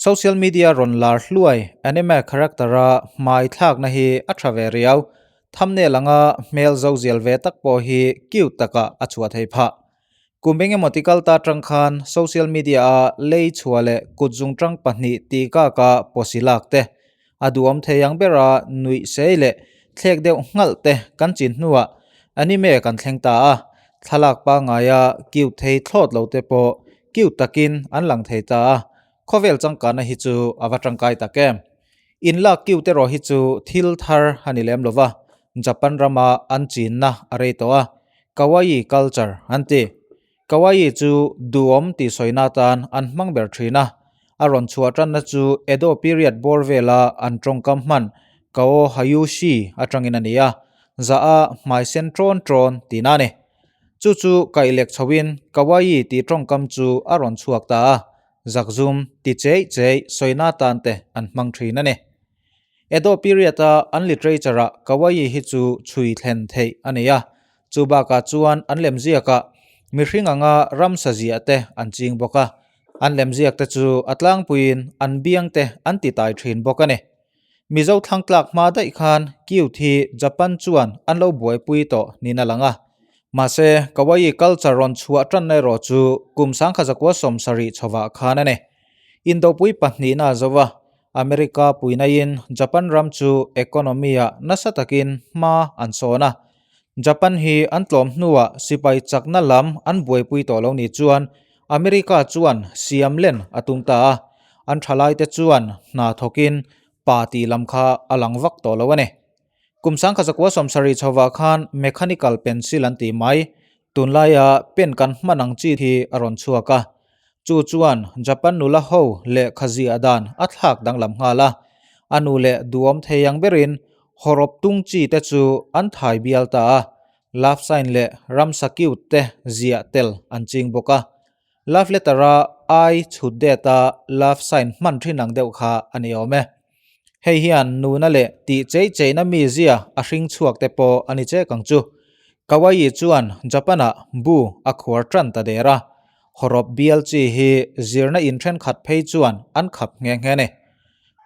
Social media rawn lar hluai anime character a hmai thlakna hi a tha ve riau. Thumbnail anga hmel zo zial ve tak pawh hi cute takah a chhuah thei phah. Kum engemaw ti kal ta tang khan social media a lei chhuah leh kut zungtang pahnih tih kaka pawsi lak te, a duhawm thei ang bera nuih sei leh thlek deuh nghalh te kan chin hnuah anime kan thleng ta a, thlalak pangaia cute thei thlawt lo te pawh cute takin an lang thei ta a, khawvel changkana hi chu a va tangkai tak em. Inlak cute erawh hi chu thil thar a ni lem lova, Japan rama an chinna a rei tawh a, kawaii culture an ti. Kawaii chu duhawm tih sawina atan an hmang ber thin a, a rawn chhuah tanna chu Edo period bawr vela an tawngkam hman Kao Hayushi atangin a ni a, zah a hmai sen trawn trawn tihna a ni. Chu chu kaih lek chhoin Kawaii tih tawngkam chu a rawn chhuak ta a, zakzum ti cheih cheih sawina atan te an hmang thin a ni. Edo period-a an literature-ah Kawaii hi chu chhui thlen theih a ni a, Chu bakah chuan an lemziakah mihring anga ramsa ziah te an ching bawk a, an lemziak te chu a tlangpuiin an biang te an ti tai thin bawk a ni. Mizo thlangtlak hma daih khan Cute hi Japan chuan an lo buaipui tawh niin a lang a. Mahse, Kawaii culture rawn chhuah tanna erawh chu kum 1970 chhovah khan a ni. Indopui pahnihna a zo a, America puinaiin Japan ram chu economy-ah nasa takin hma an sawn a, Japan hi an tlawm hnuah sipai chakna lam an buaipui tawh lo ni chuan America chuan siam len a tum ta a, an thalaite chuan hna thawkin pa tih lam kha a lang vak tawh lo a ni. Kum 1970 chhovah khan mechanical pencil an tih mai, tunlaia pen kan hman ang chi hi a rawn chhuak a, chu chuan Japan nula ho lehkha ziah dan a thlak danglam nghal a, a nu leh duhawm thei ang berin Hawrawp tung chi te chu an thai bial ta a, love sign leh ramsa cute te ziah tel an ching bawk a. Love letter a I chhut det a love sign hman thin ang deuh kha a ni awm e. Hei hian nuna leh tih chei cheina mizia a hring chhuak te pawh a ni chek ang chu. Kawaii chuan Japan ah bu a khuar tan ta der a, hawrawp bial chi hi zirna in thenkhat phei chuan an khap nghe nghe a ni.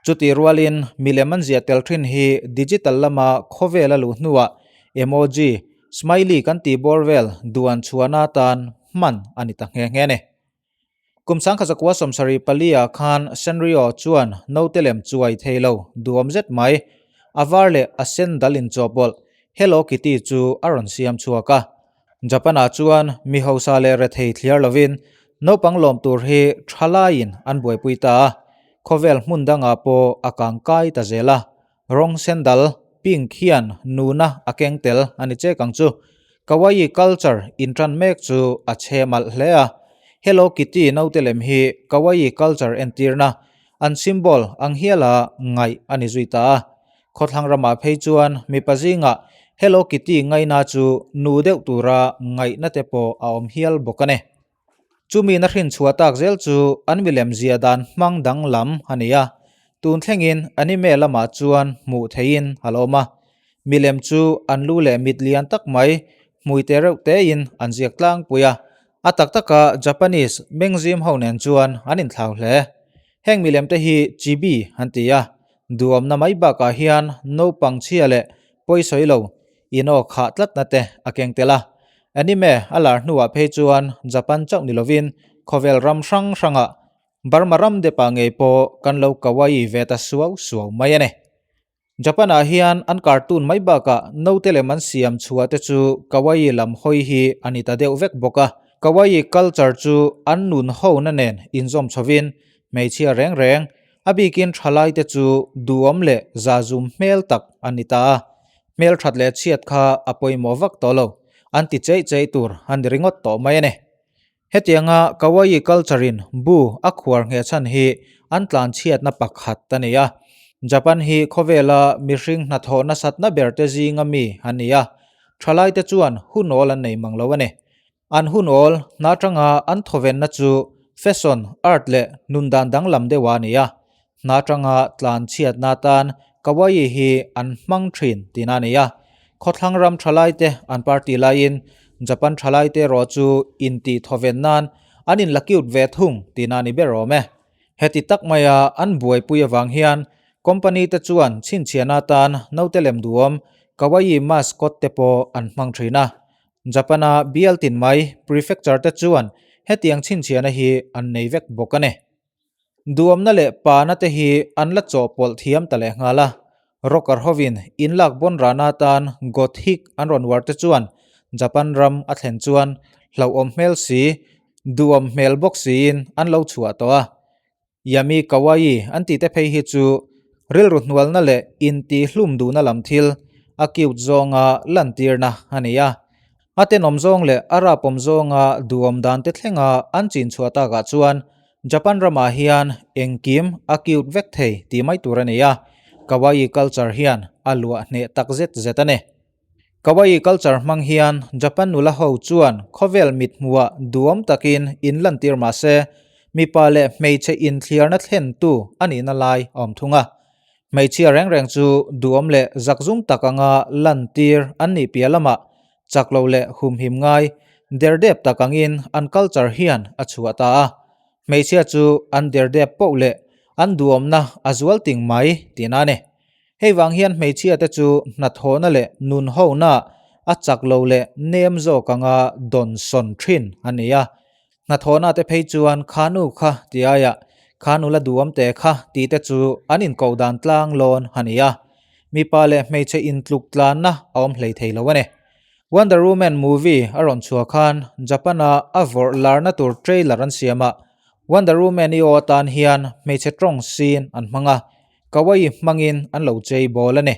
Chutih rualin milem an ziah tel thin hi digital lama khawvel a luh hnuah emoji, smiley kan tih bawr vel duan chhuahna atan hman a ni ta nghe nghe a ni. Kum 1974 ah khan Sanrio chuan naute lem chuai thei lo duhawm zet mai, a var leh a sen dal inchawhpawlh Hello Kitty chu a rawn siam chhuak a. Japan-ah chuan mi hausa leh rethei thliar lovin naupang lawm tur hi tha laiin an buaipui ta a, khawvel hmun dangah pawh a kang kai ta zel a. Rawng sendal, pink, hian nuna a keng tel a ni chek ang chu. Kawaii culture intan mek chu a chhe malh hle a. Hello Kitty naute lem hi Kawaii culture entirna, an symbol ang hiala ngaih a ni zui ta a. Khawthlang ramah phei chuan mipa zingah Hello Kitty ngaina chu nu deuh tura ngaihna te pawh a awm hial bawk a ni. Chumi na hrin chhuah tak zel chu an milem zia dan hmang danglam a ni a, tun thlengin anime lamah chuan hmuh theihin a la awm a. Milem chu an lu leh mit lian tak mai hmui te reuh tein an ziak tlangpui a, a tak taka Japanese mengzim ho nen chuan an inthlau hle. Heng milem te hi chibi an ti a, Duamna mai bakah hian naupang chhia leh pawisawi lo inaw khah tlatna te a keng tel a. Anime a lar hnuah phei chuan Japan chauh ni lovin khawvel ram hrang hrangah Burma ram depa ngei pawh kan lo kawaii ve ta suau suau mai a ni. Japan-ah hian an cartoon mai bakah naute lem an siam chhuah te chu kawaii lam hawi hi a ni ta deuh vek bawk a. Kawaii culture chu an nun hona nen inzawm chhovin hmeichhia reng reng A bikin thalaite chu duhawm leh zazum hmel tak an ni ta a, hmel that leh chhiat kha a pawimawh vak tawh lo, an ti cheih cheih tur a ni ringawt tawh mai a ni. Hetianga Kawaii culture-in bu a khuar ngheh chhan hi an tlan chhiatna pakhat a ni a. Japan hi khawvela mihring hnathawh nasatna berte zinga mi an ni a, thalaite chuan hunawl an nei mang lo a ni. An hun awl hna tanga an thawvenna chu fashion, art leh nun dan danglam deuha a ni a. Hna tanga tlan chhiatna atan kawaii hi an hmang thin tihna a ni a. Khawthlang ram thalaite an party laiin Japan thalaite erawh chu intih thawven nan an inla cute ve thung tihna a ni ber awm e. Heti tak maia an buaipui avang hian company te chuan chhinchhiahna atan naute lem duhawm Kawaii mascot te pawh an hmang thin a. Japan-a bial tin mai prefecture te chuan hetiang chhinchhiahna hi an nei vek bawk a ni. Duhawmna leh pana te hi an la chawhpawlh thiam ta leh nghal a. Rocker hovin inlak bawn rana atan Gothic an rawn uar te chuan Japan ram a thlen chuan hlauhawm hmel si, duhawm hmel bawk siin an lo chhuah tawh a. Yami Kawaii an tih te phei hi chu rilru hnualna leh intihhlum duhna lam thil a cute zawnga lantirna a ni a. A tenawm zawng leh a rapawm zawnga duhawm dan te thlenga an chin chhuah takah chuan Japan ramah hian engkim a cute vek thei tih mai tur a ni a, Kawaii culture hian a luah hneh tak zet zet a ni. Kawaii culture hmang hian Japan nula ho chuan khawvel mithmuhah duhawm takin inlantir mah se mipa leh hmeichhe inthliarna thlentu a nihna lai a awm thung a. Hmeichhia reng reng chu duhawm leh zakzum tak anga lantir an nih piah lamah chak lo leh humhim ngai derdep tak angin an culture hian a chhuah ta a. Hmeichhia chu an derdep poh leh an duhawmna a zual ting mai tihna a ni. Hei vang hian hmeichhia te chu hnathawhna leh nunhona a chak lo leh nem zawk anga dawnsawn thin a ni a. Hnathawhna te phei chuan kha nu kha ti aiah kha nula duhawm te kha tih te chu an inkoh dan tlang lawn a ni a. Mipa leh hmeichhe intluk tlanna a awm hlei thei lo a ni. Wonder Woman movie a rawn chhuah khan Japan-a a vawrh larna tur trailer an siam a, Wonder Woman-i aw atan hian hmeichhe tawng scene an hmang a, kawaii hmangin an lo chei bawl a ni.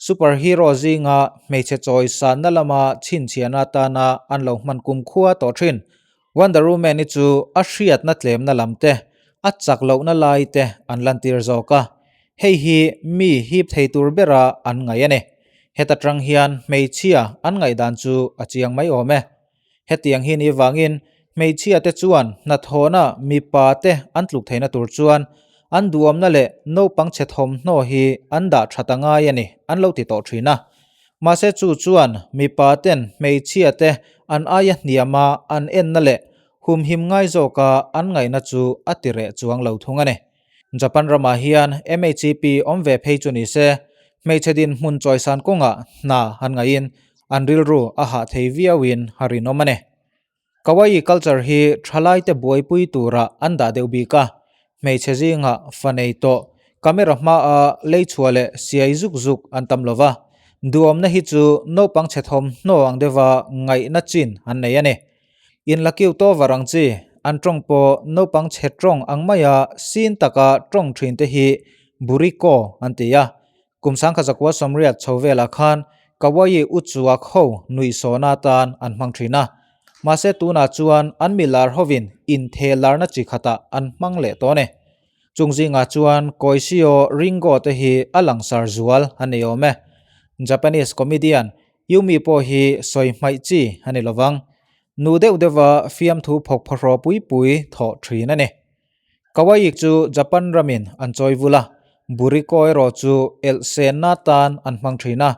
Superhero zinga hmeichhe chawi sanna lama chhinchhiahna atana an lo hman kumkhua tawh thin. Wonder Woman-i chu a hriatna tlemna lam te, a chak lohna lai te an lantir zawk a. Hei hi mi hip thei tur bera an ngaih a ni. Heta tang hian hmeichhia an ngaihdan chu a chiang mai awm e. Hetiang hi ni vangin hmeichhia te chuan hnathawhna mipa te an tluk theihna tur chuan an duhawmna leh naupang chhe thawmhnaw hi an dah that a ngai a ni an lo ti tawh thin a. Mahse chu chuan mipa ten hmeichhia te an aia hniama an enna leh humhim ngai zawka an ngaihna chu a ti reh chuang lo thung a ni. Japan ramah hian MHEP awm ve phei chu ni se, hmeichhe dinhmun chawisan kawngah hna han ngaihin an rilru a hah thei viauin a rinawm a ni. Kawaii culture hi thalaite buaipui turah an dah deuh bik a, hmeichhe zingah fa nei tawh, camera hmaa lei chhuah leh siai zuk zuk an tam lo va, duhawmna hi chu naupang chhe thawmhnaw ang deuha ngaihna chin an nei a ni. In la kiu tawh var ang chi, an tawng pawh naupang chhe tawng ang maia sin taka tawng thin te hi Buriko an ti a. Kum sangkhat zakua sawmriat chho velah khan Kawaii Uchuak ho nuihsawhna atan an hmang thin a. Mahse tunah chuan an mi lar hovin intheh larna chi khatah an hmang leh tawh a ni. Chung zingah chuan Koishio Ringo te hi a langsar zual a ni awm e. Japanese comedian Yumi pawh hi sawi hmaih chi a ni lovang. Nu deuh deuha fiamthu phawk phawhraw pui pui thawh thin a ni. Kawaii chu Japan ramin an chawi vul a, Buriko erawh chu elh senna tan an hmang thin a.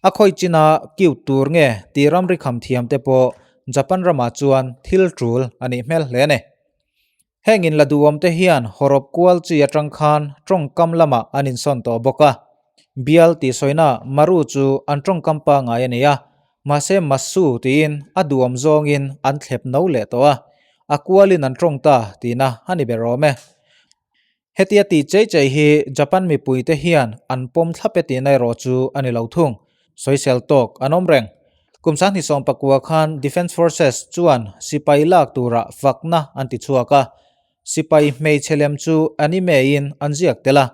A khawi china cute tur nge tih ramri kham thiam te pawh Japan ramah chuan thil tul a nih hmel hle a ni. Heng in la duhawm te hian hawrawp kual chi atang khan tawngkam lamah an insawn tawh bawk a. Bial tih sawina Maru chu an tawngkam pangngai a ni a, mahse Masu tiin a duhawm zawngin an thlep no leh tawh a, a kualin an tawng ta tihna a ni ber awm e. Hetia tih chei chei hi Japan mipuite hian an pawm thlap e tihna erawh chu a ni lo thung. Sawisel tawk an awm reng. Kum 2019 khan Defence Forces chuan sipai lak turah fakna an ti chhuak a, sipai hmeichhe lem chu anime-in an ziak tel a.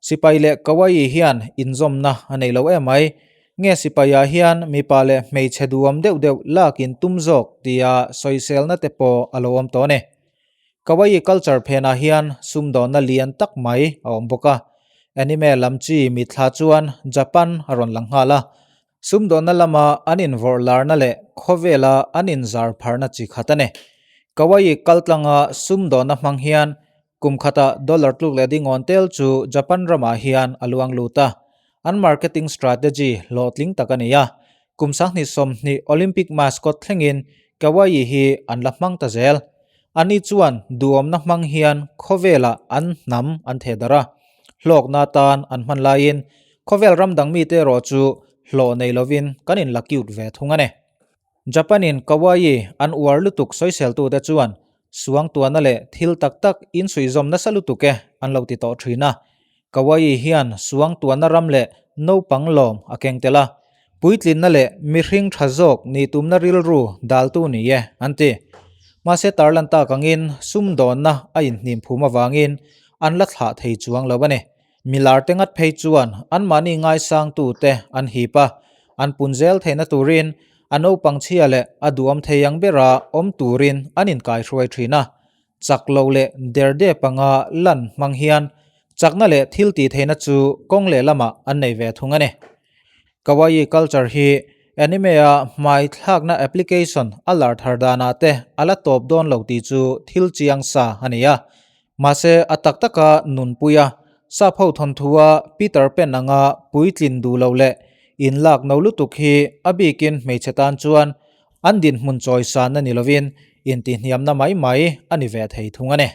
Sipai leh kawaii hian inzawmna a nei lo em mai. Nge sipaiah hian mipa leh hmeichhe duhawm deuh deuh lakin tum zawk tia sawiselna te pawh a lo awm tawh a ni. Kawaii culture phenah hian sumdawnna lian tak mai a awm bawk a. Anime lam chi mitthla chuan Japan a rawn lang nghal a. Sumdawnna lama an invawrh larna leh khawvela an inzar pharna chi khat a ni. Kawaii kaltlanga sumdawnna hmang hian kum khata dollar tluk leh dingawn tel chu Japan ramah hian a luang lut a. An marketing strategy hlawhtling tak a ni a. Kum 2020 Olympic mascot thlengin Kawaii hi an la hmang ta zel. Ani chuan duhawmna hmang hian khawvelah an hnam an theh darh a, hlawkna atan an hman laiin khawvel ram dang mite erawh chu hlawh nei lovin kan inla cute ve thung a ni. Japan-in Kawaii an uar lutuk sawiseltute chuan suangtuahna leh thil tak tak insuihzawm nasa lutuk e an lo ti tawh thin a. Kawaii hian suangtuahna ram leh naupang lawm a keng tel a, puitlinna leh mihring tha zawk nih tumna rilru daltu ni e an ti. Mahse tarlan tak angin sumdawnna a inhnim phum avangin an la thlah thei chuang lo a ni. Milar te ngat phei chuan anmahni ngaisangtute an hip a, an pun zel theihna turin a naupang chhia leh a duhawm thei ang bera awm turin an inkaihruai thin a. Chak lo leh derdep anga lan hmang hian chakna leh thil tih theihna chu kawng lehlamah an nei ve thung a ni. Kawaii culture hi anime-a hmai thlakna application a lar thar danah te a la tawp dawn lo tih chu thil chiang sa a ni a. Mahse, a tak taka nunpuia sap ho thawnthua Peter Pan anga puitlin duh lo leh inlak no lutuk hi a bikin hmeichhe tan chuan an dinhmun chawisanna ni lovin intihhniamna mai mai a ni ve thei thung a ni.